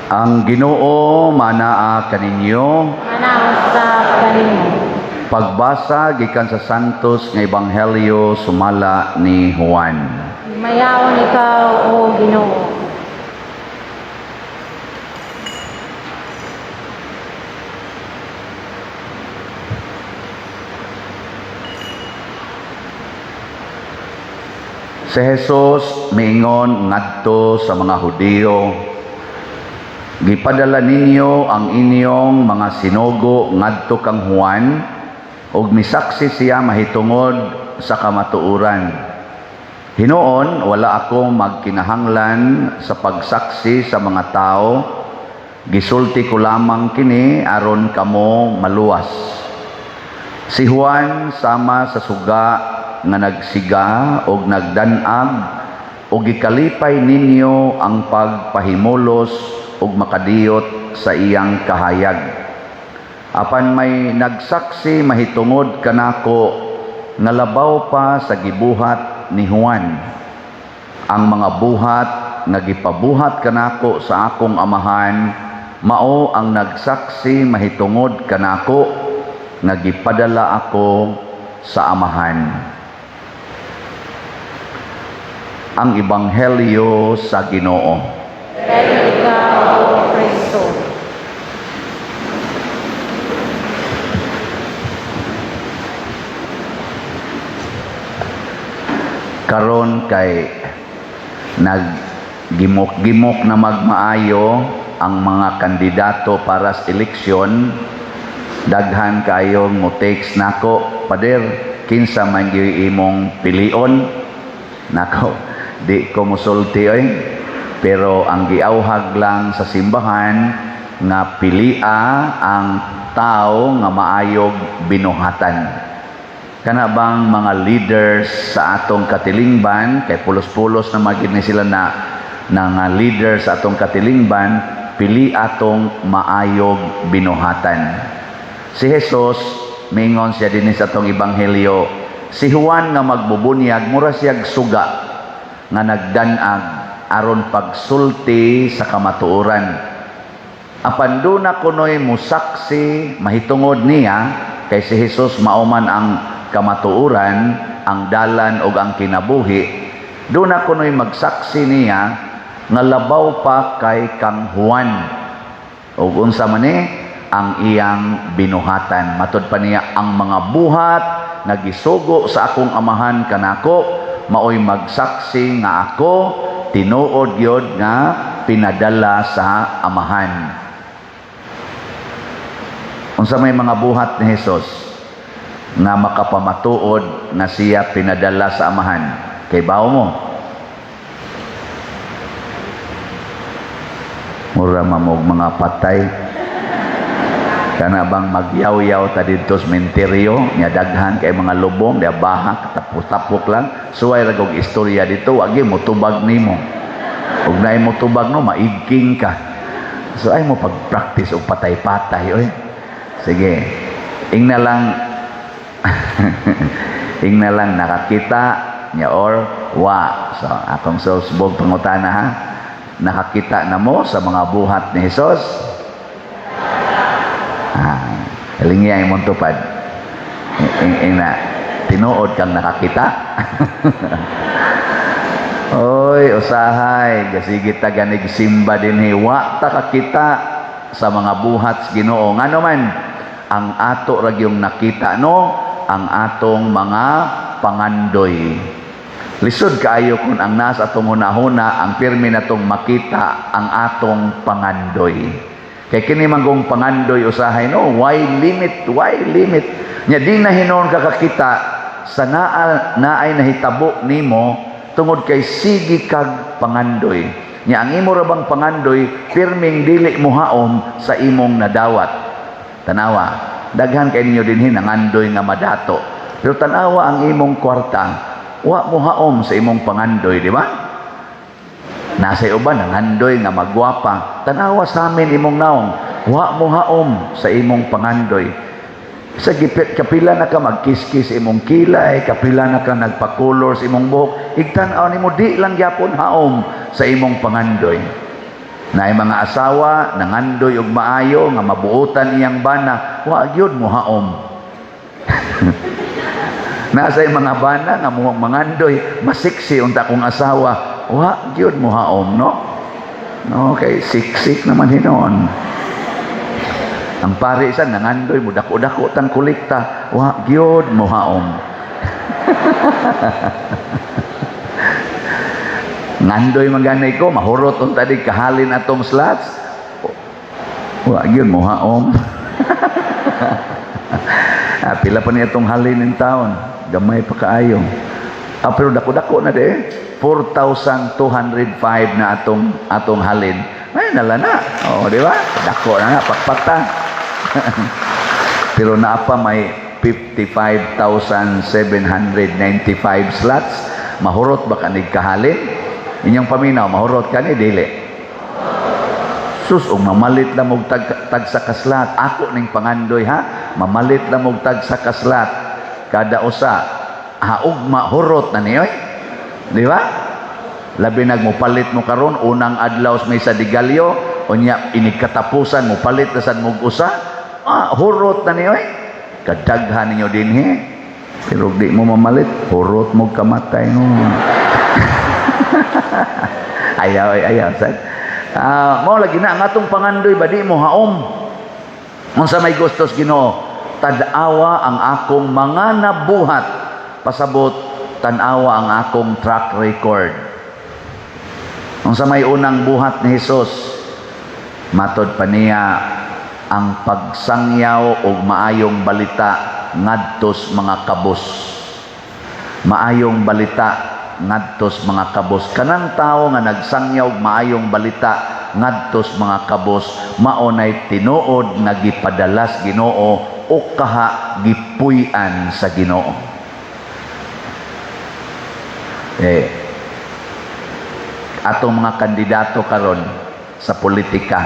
Ang Ginoo manaa kaninyo. Manausap kanimo. Pagbasa gikan sa Santos nga Ebanghelyo sumala ni Juan. Mayaon ikaw, O Ginoo. Si Jesus miingon ngadto sa mga Hudiyo, gipadala ninyo ang inyong mga sinugo ngadto kang Juan ug misaksi siya mahitungod sa kamatuoran. Hinuon wala ako magkinahanglan sa pagsaksi sa mga tao, gisulti ko lamang kini aron kamo maluwas. Si Juan sama sa suga nga nagsiga og nagdanag ug gikalipay ninyo ang pagpahimulos ug makadiyot sa iyang kahayag. Apan may nagsaksi mahitungod kanako nga labaw pa sa gibuhat ni Juan. Ang mga buhat nga gipabuhat kanako sa akong amahan mao ang nagsaksi mahitungod kanako nga gipadala ako sa amahan. Ang Ebanghelyo sa Ginoo. Dahil ikaw, O Kristo. Karon kay naggimok-gimok na magmaayo ang mga kandidato para sa eleksyon, daghan kayong mo text nako, "Pader, kinsa man gyud imong pilion?" Nako, di ko mosulti oy, pero ang giawhag lang sa simbahan nga pilia ang tao nga maayog binuhatan. Kana bang mga leaders sa atong katilingban, kay pulos-pulos na magid ni sila na nga leaders sa atong katilingban, pili atong maayog binuhatan. Si Jesus mingon siya dinhi sa atong ebanghelyo, si Juan nga magbubunyag mura siyag suga nga nagdanag aron pagsulti sa kamatuoran. Apan duna kunoy musaksi mahitungod niya, kay si Jesus mao man ang kamatuoran, ang dalan ug ang kinabuhi. Duna kunoy magsaksi niya nga labaw pa kay kang Juan. Ug unsa man ni ang iyang binuhatan. Matud pa niya, ang mga buhat nga gisugo sa akong amahan kanako maoy magsaksi nga ako tinuod gyud nga pinadala sa amahan. Unsa may mga buhat ni Hesus nga makapamatuod nga siya pinadala sa amahan? Kay bawo mo? Mura mamog mga patay. Kana bang magyaw-yaw ta didto sa menteryo, nya daghan kay mga lubong, dia bahak, tapok-tapok lang. Suway ra kog istorya dito, wagi mo tubag nimo. Ug naay mo tubag, no, maigking ka. So ay mo pag-practice og patay-patay, oy. Sige. Ingna lang nakakita niya or wa. So akong susbog pangutana, ha. Nakakita na mo sa mga buhat ni Jesus? Ah, lingi ang imong tupad. Ingna, tinuod kang nakakita? Oy, usahay, gasige ta ganig simba dinhi, wa ta kakita sa mga buhat sa Ginoo. Ngano man ang ato ra gyung nakita, no, ang atong mga pangandoy. Lisod kaayo kung ang nasa atong hunahuna, ang pirmi natong makita ang atong pangandoy. Kay kini manggong pangandoy usahay, no, why limit, why limit? Nya di na hinuon ka kakita sa naa naay nahitabo nimo tungod kay sige kag pangandoy. Nya ang imo ra bang pangandoy pirming dili mohaom sa imong nadawat. Tanawa, daghan kay ninyo dinhi nangandoy nga madato. Pero tanawa ang imong kwarta, wa mohaom sa imong pangandoy, di ba? Nasa uban nangandoy nga magwapa. Tanawa sa amin imong naong, wa mohaom sa imong pangandoy. Sa gipit, kapila na ka magkiskis imong kilay, kapila na ka nagpakulor sa imong buhok, igtan-aw nimo di lang gyapon haom sa imong pangandoy. Naay mga asawa nangandoy og maayo nga mabuotan iyang bana, wa gyud mohaom. Nasa mga bana nga mo mangandoy, masiksi unta kong asawa, wa gyud mohaom, no? Okay, siksik naman hinuon. Ang pare sa nangandoy mo dako-dako tang kolekta, wa gyud mohaom. Ngandoy man ganay ko, mahurot unta di kahalin atong slots. Wa gyud mohaom. Ah, pila pa niya itong halin in taon. Gamay pa kaayo. Ah, pero dako-dako na di. 4,205 na atong atong halin. Ay, nala na. Oh, di ba? Dako na nga, pakpata. Pero naa pa may 55,795 slots. Mahurot ba kanig kahalin? Inyong paminaw, mahurot ka ni dili? Sus, ug mamalit lang og tag sa ka slot. Ako ning pangandoy, ha. Mamalit lang og tag sa ka slot. Kada usa, haog mahurot na niyoy. Di ba? Labi nag mopalit mo karon unang adlaw sa Misa de Gallo, unya inig katapusan mo palit na sad mog usa, ah, hurot na niyoy. Kadaghan ninyo dinhi. Pero di mo mamalit, hurot mo kamatay mo. Ayaw, ay, ayaw sad. Ah, mao lagi na ang atong pangandoy ba di mo haom. Unsa may gustos Ginoo? Tan-awa ang akong mga nabuhat. Pasabot, tan-awa ang akong track record. Unsa may unang buhat ni Hesus? Matod pa niya ang pagsangyaw og maayong balita ngadtos mga kabos. Maayong balita ngadtos mga kabos. Kanang tawo nga nagsangyaw og maayong balita ngadtos mga kabos, mao nay tinuod nga gipadalas Ginoo o kaha gipuy-an sa Ginoo. Eh, atong mga kandidato karon sa politika,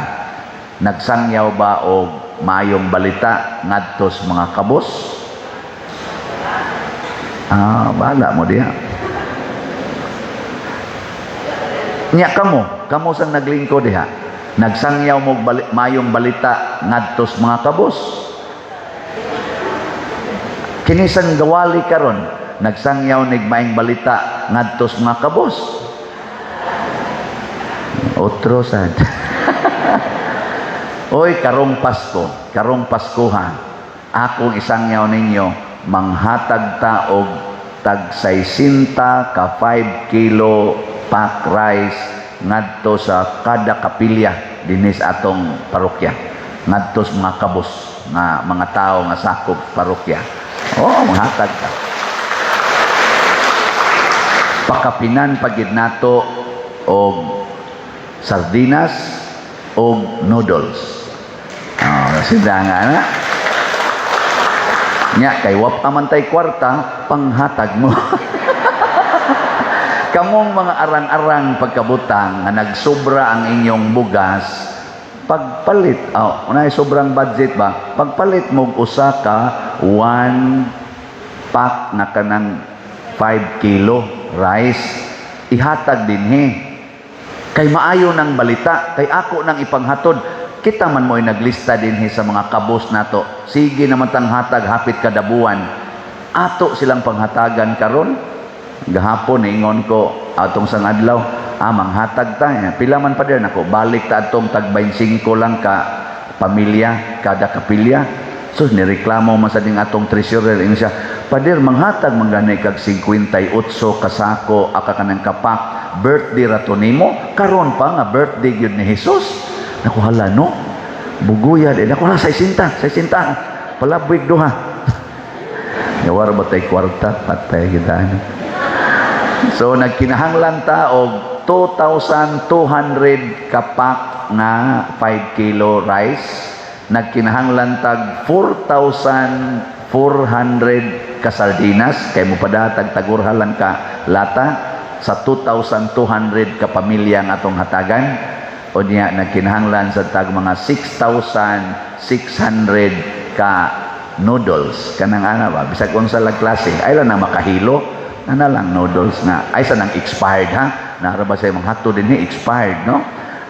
nagsangyaw ba og maayong balita ngadtos mga kabos? Ah, bahala mo diha. Nya kamo, kamo sang naglingkod diha. Nagsangyaw mo maayong balita ngadtos mga kabos? Kini sang gawali karon, nagsangyaw nig maayong balita ngadtos mga kabos? Otro sad. Oy, karong Pasko, karong Paskuhan, akong isangyaw ninyo, manghatag ta og tag 60 ka 5 kilo pack rice ngadto sa kada kapilya dinhi sa atong parokya, ngadto sa mga kabos nga mga tao nga sakop parokya. Oh, manghatag ta. Pakapinan pagid nato og sardinas og noodles. Oh, sila nga na. Nya kay wa pa man tay kwarta, panghatag mo. Kamong mga arang-arang pagkabutang nga nagsobra ang inyong bugas, pagpalit, oh, unay sobrang budget ba? Pagpalit mo usa ka one pack na kanang 5 kilo rice, ihatag dinhi. Kay maayo ng balita, kay ako nang ipanghatod. Kita man mo'y naglista dinhi sa mga kabos nato. Sige naman tang hatag hapit kada buwan. Ato silang panghatagan karon. Gahapon ingon ko atong sang adlaw, manghatag ta. Pila man pa nako, balik ta atong tag 25 lang ka pamilya kada kapilya. So nireklamo man sa ding atong treasurer, ingon siya, "Pader, manghatag man gani kag 58 kasako aka kanang kapak, birthday ra to nimo, karon pa nga birthday gyud ni Jesus." Naku, hala no. Buguya din ako la 60, 60. Palabwig duha. Yawar ba tay kwarta, patay kita ano. So nagkinahanglan ta og 2,200 kapak nga 5 kilo rice. Nagkinahanglan tag 4,400 ka sardinas kay mo padatag tagurha lang ka lata sa 2,200 ka pamilya ang atong hatagan. O niya nagkinahanglan sa tag mga 6,600 ka noodles, kanang ana ba, bisag unsa lang klase, ay lang na makahilo ana lang noodles nga ay sa nang expired ha, nara ba sa imong hatod dinhi expired, no?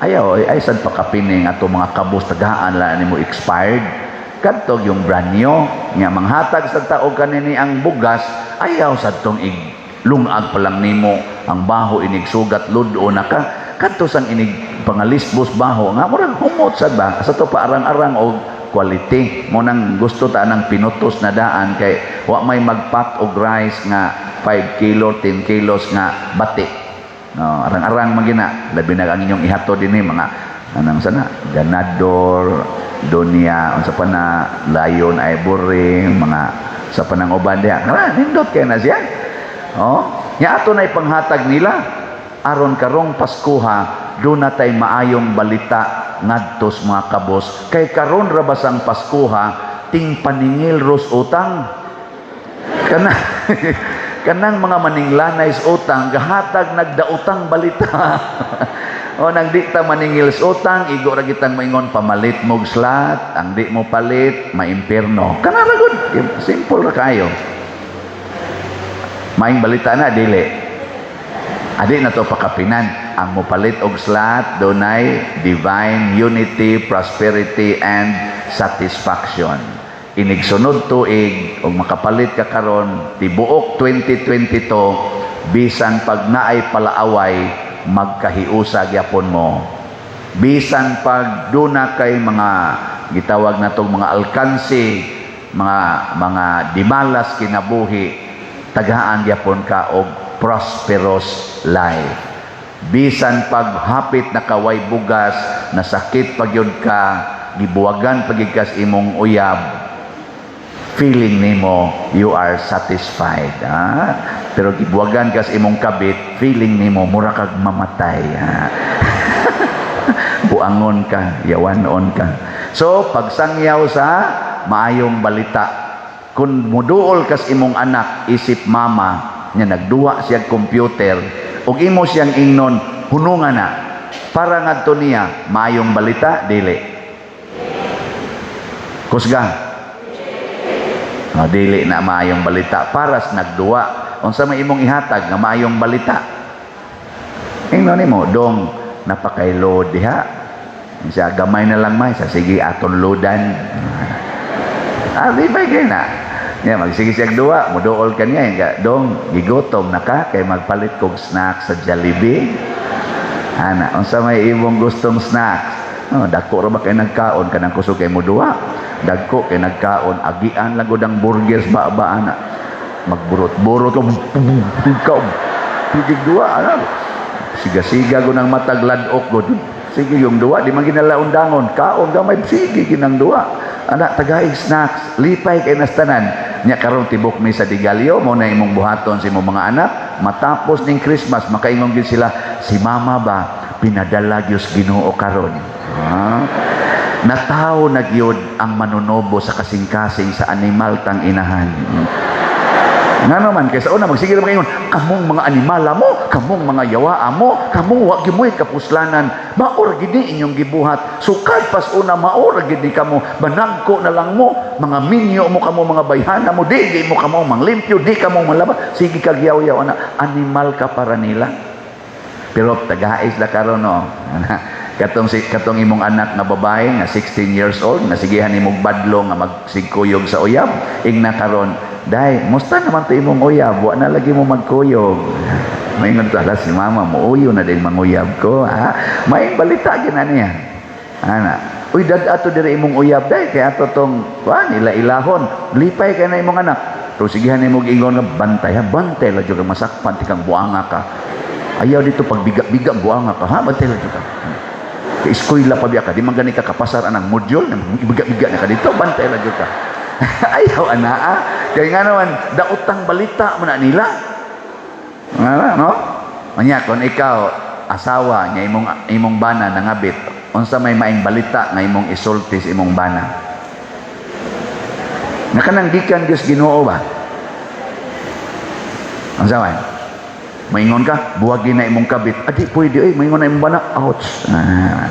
Ayaw ay, ay sad pakapining ato mga kabos, tagaan lang nimo expired kadto yung brand new nga manghatag sa tao kanini ang bugas. Ayaw sa tong ig lungag pa lang nimo ang baho, inig sugat ludo na ka kadto sang inig pangalisbos baho nga murag humot sad ba sa to pa arang-arang og quality mo nang gusto ta nang pinutos na daan kay wa may magpack og rice nga 5 kilo, 10 kilos nga bati, no? Arang-arang man gina, labi na ang inyong ihatod dinhi mga anang sana ganador, dunya, unsa pa na, Lion Ivory, mga sa panang uban diha. Nga nindot kay na siya. Oh, nya ato na ipanghatag nila aron karong Paskuha duna tay maayong balita ngadto sa mga kabos, kay karon ra basang Paskuha ting paningil ros utang kana kanang mga maninglanay sa utang gahatag nagdautang balita. O nang di ta maningil sa utang, igo ra kitang maingon, "Pamalit mo og slot, ang di mo palit maimpierno." Kana ra gud, simple ra kayo. Maing balita na, dili adi na to pakapinan. Ang mopalit og slot dunay divine unity, prosperity and satisfaction inig sunod tuig. Og makapalit ka karon tibuok 2022, bisan pag naay palaaway, magkahiusa gyapon mo. Bisan pag duna kay mga gitawag natong mga alkansi, mga dimalas kinabuhi, tagaan gyapon ka og prosperous life. Bisan pag hapit na kaway bugas, nasakit pag yun ka, gibuwagan pag ka sa imong uyab, feeling nimo you are satisfied, ha? Pero gibuwagan ka sa imong kabit, feeling nimo mura kag mamatay, ha? Buangon ka, yawanon ka. So pagsangyaw sa maayong balita, kung muduol kas imong anak isip mama nya nagduwa siya computer ug imo siyang ingnon, "Hunungan na," para ngadto niya maayong balita, dili? Kusga. Oh, dili na maayong balita para sa nagduwa. Unsa may imong ihatag nga maayong balita? Ingnon nimo, "Dong, napakay load diha." Siya, "Gamay na lang may." Sa sige, aton loadan. Ah, di ba kay na? Ya, magsige siya duwa, muduol ka niya. Nga, "Dong, gigutom na ka, kay magpalit kog snack sa Jollibee." Ana, unsa may imong gustong snacks? Oh, dako ra ba kay nagkaon kanang kusog kay mo duwa? Dagko kay nagkaon, agian lang gud ang burgers ba ba ana. Magburot-burot ko, ikaw. Sige duwa ana. Siga-siga gud ang matag ladok gud. Sige yung duwa, di man ginala undangon, kaon gamay, sige ginang duwa. Ana, tagaig snacks, lipay kay nastanan. Nya karon tibok mi sa Digalyo, mo na imong buhaton sa imong mga anak, matapos ning Christmas makaingon gyud sila, "Si mama ba pinadala gyud Ginoo karon." Ah. Natawo na gyud ang manunobo sa kasing-kasing sa animal tang inahan. Nga naman, kaysa una, magsige naman kayo, "Kamong mga animala mo, kamong mga yawaa mo, kamong wa gyud mo'y kapuslanan, mao ra gid ni inyong gibuhat, sukad pas una, mao ra gid ni kamo, managko na lang mo, mga minyo mo kamo, mga bayhana mo, di gyud mo kamo manglimpyo, di kamo manlaba, sige kag yaw-yaw," ana, animal ka para nila. Pero tagais la karon, no. Katong si katong imong anak nga babae nga 16 years old nga sigihan nimong badlong nga magsigkuyog sa uyab, ingna karon, "Day, musta naman to imong uyab? Wa na lagi mo magkuyog." Maingon to, "Ala, si mama mo uyo na din manguyab ko." Ha? May balita gina niya. Ana. "Uy, dad ato diri imong uyab, day, kay ato tong kuan ila ilahon." Lipay kay na imong anak. Pero sigihan nimo ingon nga, "Bantay ha, bantay la jud ka, masakpan ti kang buanga ka. Ayaw dito pagbiga-biga, buanga ka ha, bantay la jud ka. Kay eskwela pa biya ka, di man gani ka kapasar anang module, biga-biga na ka dito, bantay la jud ka." Ayaw ana ah. Kay nga naman daotang balita mo na nila. Nga no? Anya kon ikaw asawa nya imong imong bana nangabit, unsa may maing balita nga imong isulti sa imong bana? Nga kanang gikan Dios Ginoo ba? Unsa man? Maingon ka, "Buwagin na imong kabit." "Adi pwede oy," maingon na imong bana, "Ouch. Ah,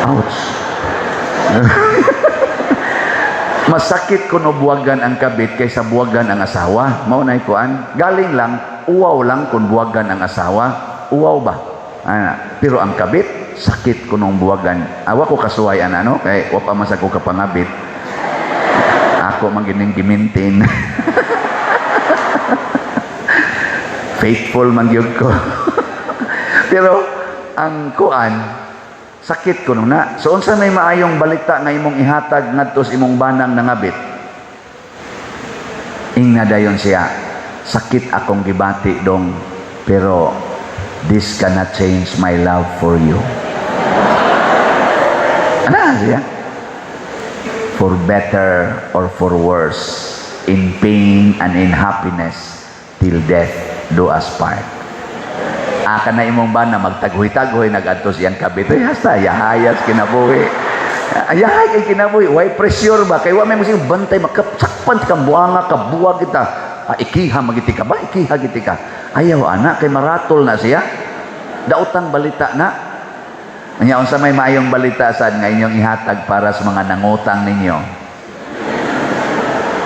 ouch." Masakit kuno buwagan ang kabit kaysa buwagan ang asawa. Mao na kuan. Galing lang, uwaw lang kung buwagan ang asawa. Uwaw ba? Ana. Pero ang kabit, sakit kunong buwagan. Awa ko kasuway ana, no, kay wa pa man sa ko kapangabit. Ako man gining gimintin. Faithful man gyud ko. Pero ang kuan, sakit kuno na. So unsa may maayong balita nga imong ihatag ngadto sa imong banang nangabit? Ingna dayon siya, "Sakit akong gibati dong, pero this cannot change my love for you." Ana siya? "For better or for worse, in pain and in happiness, till death do us part." Aka na imong bana magtaghoy-taghoy nagadto siyang kabit. Ay, hasta yahayas kinabuhi. Ayahay kay kinabuhi, way pressure ba kay wa may musing bantay makapsakpan kang buanga ka, buwag kita. Ah, ikiha magiti ka ba? Ikiha giti ka. Ayaw ana kay maratol na siya. Daotang balita na. Anya unsa may maayong balita sad nga inyong ihatag para sa mga nangutang ninyo?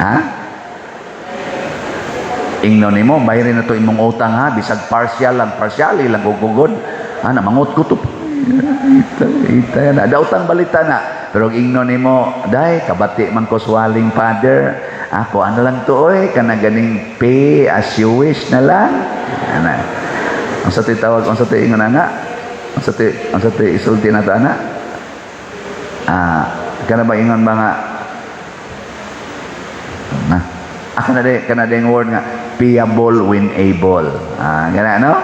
Ha? Ingnon nimo, "Bayarin na to imong utang ha, bisag partial lang, partially lang gugugod." Ana, mangot ko to. Ita, ita na. Daotang balita na. Pero ingnon nimo, "Day, kabati man ko swaling father. Ako ano lang to oy, kana ganing pay as you wish na lang." Ana. Unsa to'y tawag, unsa to'y ingon ana? Unsa to'y isulti na to ana? Ah, kana ba ingon ba nga na? Ako na di, kana di word nga payable when able. Ah, gana no?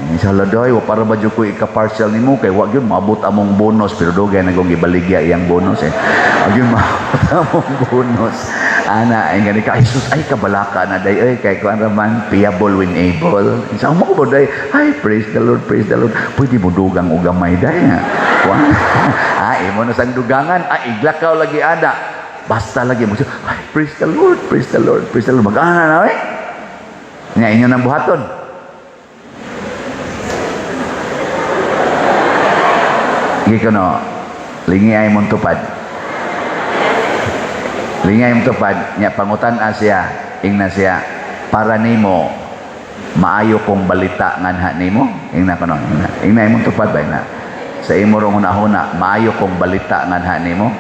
Eh, sa ladoy, wa para ba jud ko ika-partial nimo kay wa gyud maabot among bonus, pero dugay na kong gibaligya iyang bonus eh. Wa gyud maabot among bonus. Ana, ay gani ka, "Jesus, ay kabalaka na day oy kay kuan ra man, payable when able." Sa mo ko ba day, "Ay, praise the Lord, praise the Lord. Pwede mo dugang og gamay day nga." Kuan. Ah, imo na sang dugangan, ah, iglakaw lagi ana. Basta lagi mo siya, "Ay, praise the Lord, praise the Lord, praise the Lord." Mag-ana na eh. Nga inyo nang buhaton. Sige ko no, lingi ay mong tupad. Lingi ay mong tupad, nya pangutan siya, ingna siya, "Para nimo, maayo kong balita nganha nimo?" Ingna ko no, ingna, ingna imong tupad ba ingna? "Sa imo rong hunahuna, maayo kong balita nganha nimo?"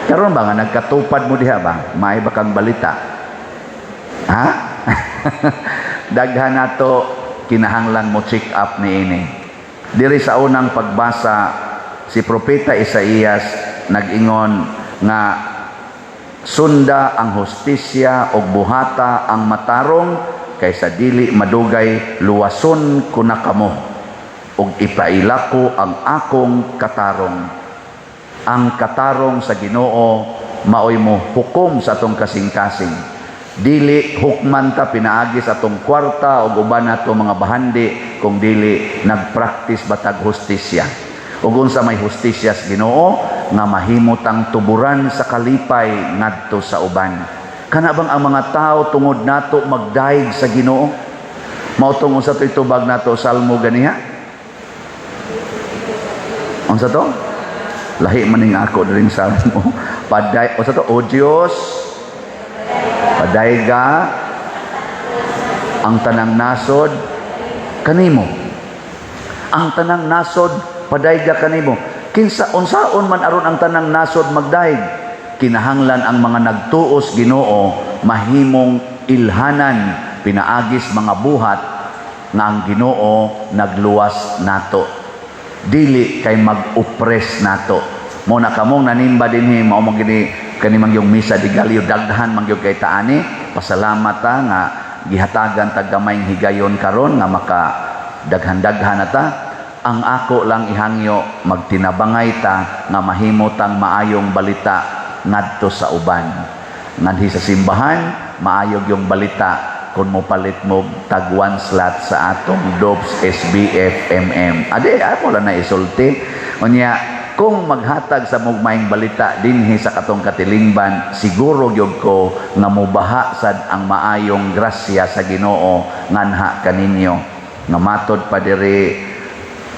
Karon ba nga nagkatupad mo diha ba? Maayo ba kang balita? Ha? Daghan nato kinahanglan mo check up niini. Diri sa unang pagbasa, si Propeta Isaías nag-ingon nga sunda ang hustisya ug buhata ang matarong kaysa dili madugay luwason ko na kamo ug ipaila ko ang akong katarong. Ang katarong sa Ginoo maoy mo hukom sa atong kasing-kasing. Dili hukman ta pinaagi sa atong kwarta o uban nato mga bahandi kung dili nagpraktis batag hustisya. Ug unsa may hustisya sa Ginoo nga mahimutang tuburan sa kalipay ngadto sa uban. Kana bang ang mga tao tungod nato magdayeg sa Ginoo? Mao tong unsa to'y tubag nato, salmo ganiha? Unsa to? Lahi man ning ako diring salmo. Paday, unsa to? O Dios, padayga ang tanang nasod kanimo. Ang tanang nasod padayga kanimo. Kinsa, unsaon man aron ang tanang nasod magdayeg? Kinahanglan ang mga nagtuos Ginoo mahimong ilhanan pinaagis mga buhat nga ang Ginoo nagluwas nato. Dili kay mag-oppress nato. Mo na kamong nanimba dinhi, mao man gini kani man yung Misa de Gallo, daghan man gyud kay taani. Pasalamat ta nga gihatagan tag gamayng higayon karon nga maka daghan-daghan na ta. Ang ako lang ihangyo, magtinabangay ta nga mahimo tang maayong balita ngadto sa uban. Nganhi sa simbahan, maayog yung balita kung mo palit mo tag one slot sa atong Dobbs SBF MM. Ade, ako lang na isulti. Unya, kung maghatag sa mugmayng balita dinhi sa katong katilingban, siguro gyud ko nga mobaha sad ang maayong grasya sa Ginoo nganha kaninyo. Nga matod pa diri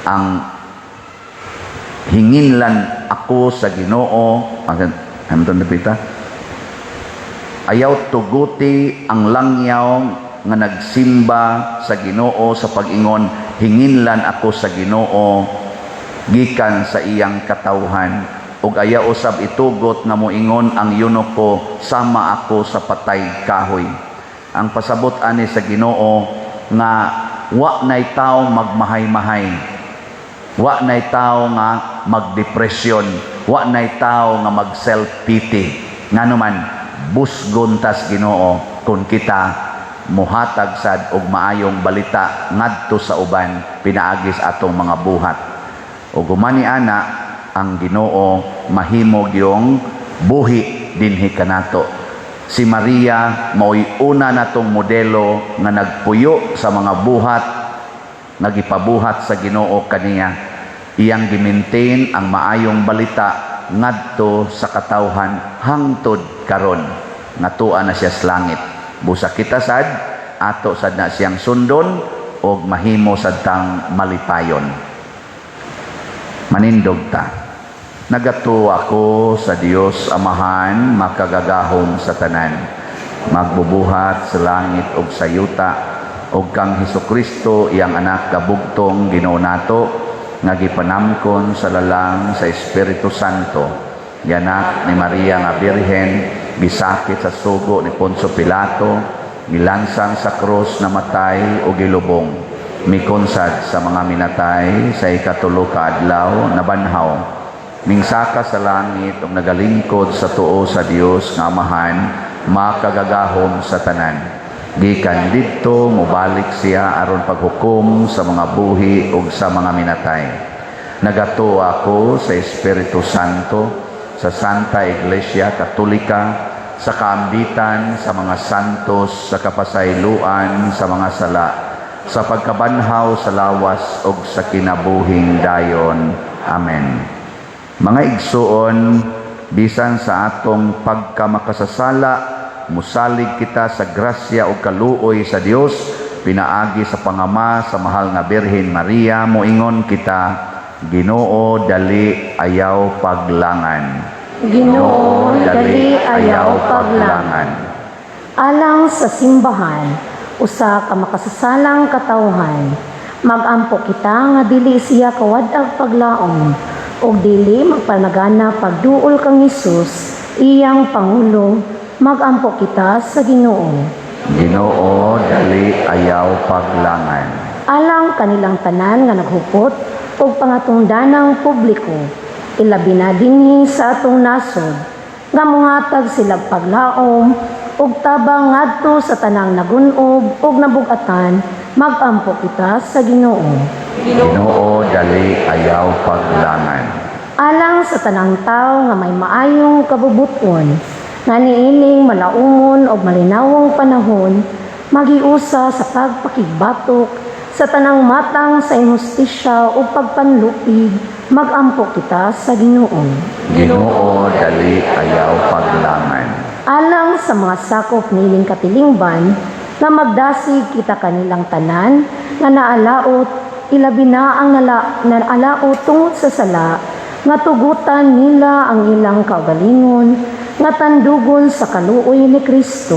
ang "Hinginlan ako sa Ginoo." Ang ano pita? "Ayaw tuguti ang langyaw nga nagsimba sa Ginoo sa pag-ingon, 'Hinginlan ako sa Ginoo gikan sa iyang katawhan,' ug ayaw usab itugot nga moingon ang eunuko, 'Sama ako sa patay kahoy.'" Ang pasabot ani sa Ginoo nga wa nay tao magmahay-mahay, wa nay tao nga magdepresyon, wa nay tao nga mag self pity. Ngano man, busgon tas Ginoo kung kita muhatag sad og maayong balita ngadto sa uban pinaagis atong mga buhat. Ug humani ana, ang Ginoo mahimog yung buhi dinhi kanato. Si Maria mao'y una natong modelo nga nagpuyo sa mga buhat nga gipabuhat sa Ginoo kaniya. Iyang gi-maintain ang maayong balita ngadto sa katawhan hangtod karon nga tua na siya sa langit. Busa kita sad, ato sad na siyang sundon og mahimo sad tang malipayon. Manindog ta. Nagatuo ako sa Dios Amahan, makagagahom sa tanan, magbubuhat sa langit ug sa yuta, ug kang Hesukristo, iyang anak kabugtong Ginoo nato, nga gipanamkon sa lalang sa Espiritu Santo, gianak ni Maria nga Birhen, gisakit sa sugo ni Poncio Pilato, gilansang sa krus, namatay ug gilubong, mikonsad sa mga minatay, sa ikatulo ka adlaw nabanhaw, mingsaka sa langit ug nagalingkod sa tuo sa Dios nga Amahan, makagagahom sa tanan. Gikan didto mobalik siya aron paghukom sa mga buhi ug sa mga minatay. Nagatuo ako sa Espiritu Santo, sa Santa Iglesia Katolika, sa kaambitan sa mga santos, sa kapasayloan sa mga sala, sa pagkabanhaw sa lawas ug sa kinabuhing dayon. Amen. Mga igsuon, bisan sa atong pagkamakasasala, musalig kita sa grasya ug kaluoy sa Dios pinaagi sa pangama sa mahal nga Birhen Maria. Moingon kita, "Ginoo, dali, ayaw paglangan." Ginoo, dali, ayaw paglangan. Alang sa simbahan, usa ka makasasalang katawhan, mag-ampo kita nga dili siya kawad-ag paglaom ug dili magpanagana pagduol kang Hesus, iyang pangulo. Mag-ampo kita sa Ginoo. Ginoo, dali, ayaw paglangan. Alang kanilang tanan nga naghupot og pangatungdanang publiko, ilabi na dinhi sa atong nasod, nga mohatag sila paglaom ug tabang ngadto sa tanang nagun-ob ug nabug-atan, mag-ampo kita sa Ginoo. Ginoo, dali, ayaw paglangan. Alang sa tanang tawo nga may maayong kabubut-on, nga niining malaumon og malinawong panahon magiusa sa pagpakigbatok sa tanang matang sa inhustisya ug pagpanlupig, mag-ampo kita sa Ginoo. Ginoo, dali, ayaw paglangan. Alang Alang sa mga sakop niining katilingban, nga magdasig kita kanilang tanan nga naalaot, ilabi na ang naalaot tungod sa sala, nga tugutan nila ang ilang kaugalingon nga tandugon sa kaluoy ni Kristo.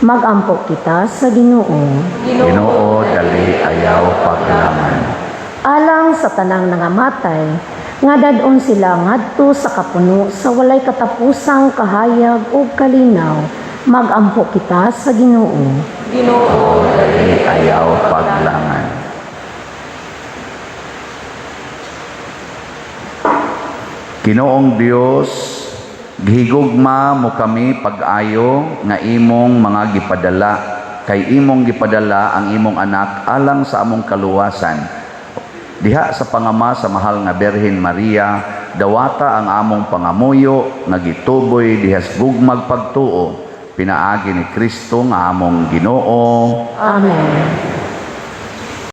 Magampo kita sa Ginoo. Ginoo, dali ayaw paglangan. Alang sa tanang nangamatay, nga dad-on sila ngadto sa kapuno sa walay katapusang kahayag ug kalinaw, magampo kita sa Ginoo. Ginoo, Dali ayaw paglangan. Ginoong Dios, gihigugma mo kami pag-ayo nga imong mga gipadala, kay imong gipadala ang imong anak alang sa among kaluwasan. Diha sa pangama sa mahal nga Birhen Maria, dawata ang among pangamuyo nga gituboy diha sa gugmag pagtuo, pinaagi ni Kristo nga among Ginoo. Amen.